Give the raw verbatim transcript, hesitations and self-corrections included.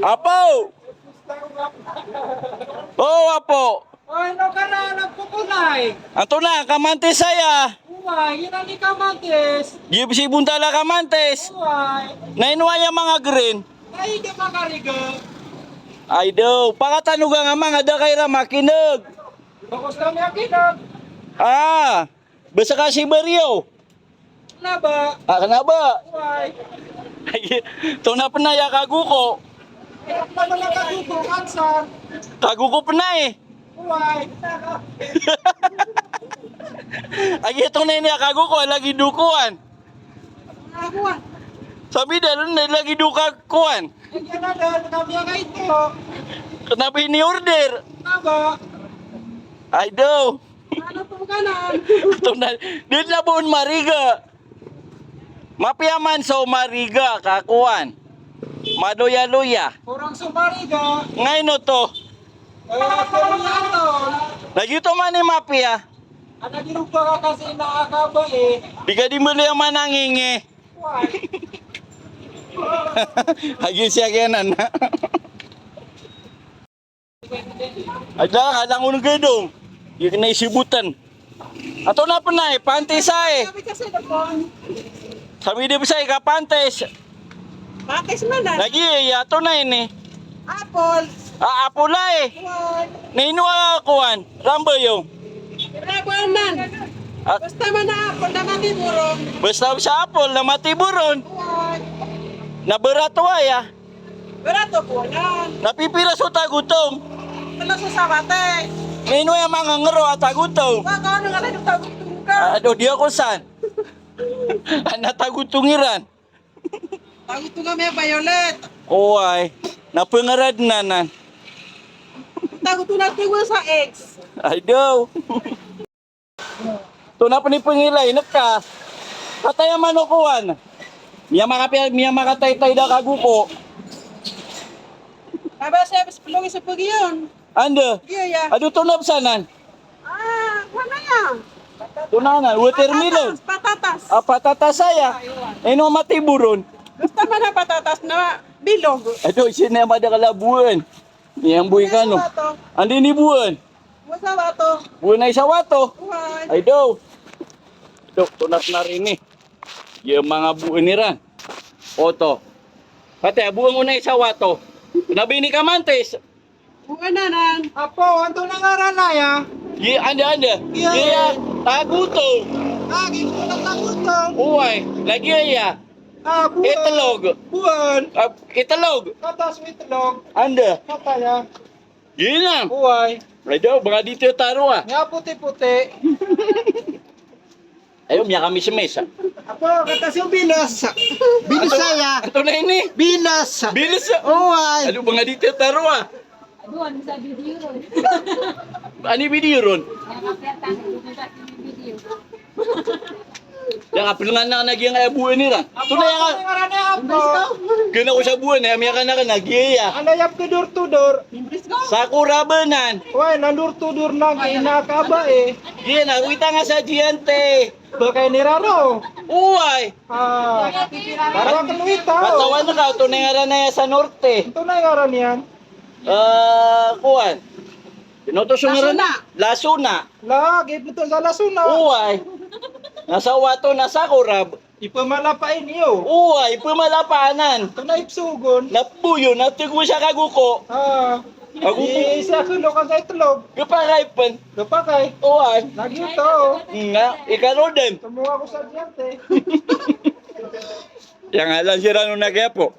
Apo! O, apo! Ay, no, kara, nagkukulay. Antonaa, kamantis aya? Oway, ina ni kamantis. Gibsi bontal a kamantis. Oway. Na ino aya manga green? Ay, di makariga. Ay, daw. Pakatanoga nga manga da kay ra makineg. Bakos kami a kineg. Ah. Bes ka si Baryo. Kena ba? Ah, kena ba? Why? Ay, tona pena ya kaguko. Kena ba na kaguko, kansan? Kaguko pena eh. Why? Ay, tona ini ya kaguko, lagi dukuan. Kaguan. Sabi da ron, lagi duka kuan. Ay, kena da, kena ba ya kaito? Kena ba ini order? Kena ba? Ay, daw. Ano to kanan? Ito na, di na bo on mariga. Mapiya man so mariga, kakuan. Maluya-luya. Kurang so mariga. Ngay no to. Eh, kaluya to. Lagi to man i mapiya. Ana di rupa ka kasi na akaba eh. Di ka di mali ang manangingi. Why? Agi siya kaya na na. Ada, kalangon gedong. Di kena isibutan. Ato na penay, pantis ay. Sabi di besay ka pantis. Pantis mana? Lagi ya, ato na ini. Apple. Ah, apple ay. Kuan. Na ino a kuan? Rambayo. Rabanan. Ah. Basta mana apple na mati buron. Basta sa apple na mati buron. Kuan. Na berato aya. Berato buwanan. Na pipira so tagotong? Telo so sawat e. Na ino aya mangangero a tagotong? Wa, kawan nga na tagotong ka. Ado, di ako san. Ana tagotong iran. Tagotong kami a violet. Oway. Na pengarad nanan. Tagotong na tiwa sa eggs. Ay daw. To na peni pengilay, neka. Kataya manokowan. Miya makapiya, miya makataytay da kaguko. Aba, siya, bes pelong isa pagi yon. Anda? Iya, iya. Ado to na pesanan. Ah, mana ya? To na na, watermelon. Patatas, patatas. Ah, patatas aya. Ino mati buron? Basta mana patatas na bilog. Ado, isina mada kalabuan. Iyamboy kano. Andi ni buwan? Buwan sa wato. Buwan ay sa wato. Buwan. Ay daw. Dok, tonas na rin eh. Yung mga buwan iran. Oto. Pati, buwan mo na isa wato. Nabini ka mantis. Buwan na nan. Apo, anto na ngaran na ya? Anda, anda? Iya. Iya, taguto. Ah, gito na taguto. Uway, lagi ya. Ah, buwan. Itlog. Buwan. Ah, itlog. Katas itlog. Anda? Kataya. Gina. Uway. Ay daw, baka dito taro ah. Nga puti-puti. Ayo, miya kami semesa. Apo, katas yung binas. Binas saya. Anto na ini? Binas. Binas. Uway. Ayo, baka dito taro ah. Aduh, ano sa video ron? Ani video ron? Kaya kapiyatan ko dito sa video. Kaya kapilangan na ka na giyang kaya buwan nira. Tunay ka. Kaya na ko sa buwan, eh, miya ka na ka na giya. Ano yap ka door to door? Sakura benan. Why, na door to door na, ginakaba eh. Giya na, wita nga sa giyante. Bakay niraro. Uway. Ah, para ka luwita. Katawan ka, tunay nga ran na sa norte. Tunay nga ran yan. Ah, kuwan. Ino to so ngaran? Lasuna. Lasuna. Lagi po to sa lasuna. Uway. Nasa wato, nasa kurab. Ipamalapain iyo. Uway, ipamalapanan. Ito na ipsugon. Napuyo, natego sa kaguko. Ah. Kaguko. Isa ko lo ka sa itlog. Gapakay pen. Gapakay. Uway. Lagi ito. Nga, ikaroden. Tumuha ko sa diyante. Yang alam sira no na kaya po.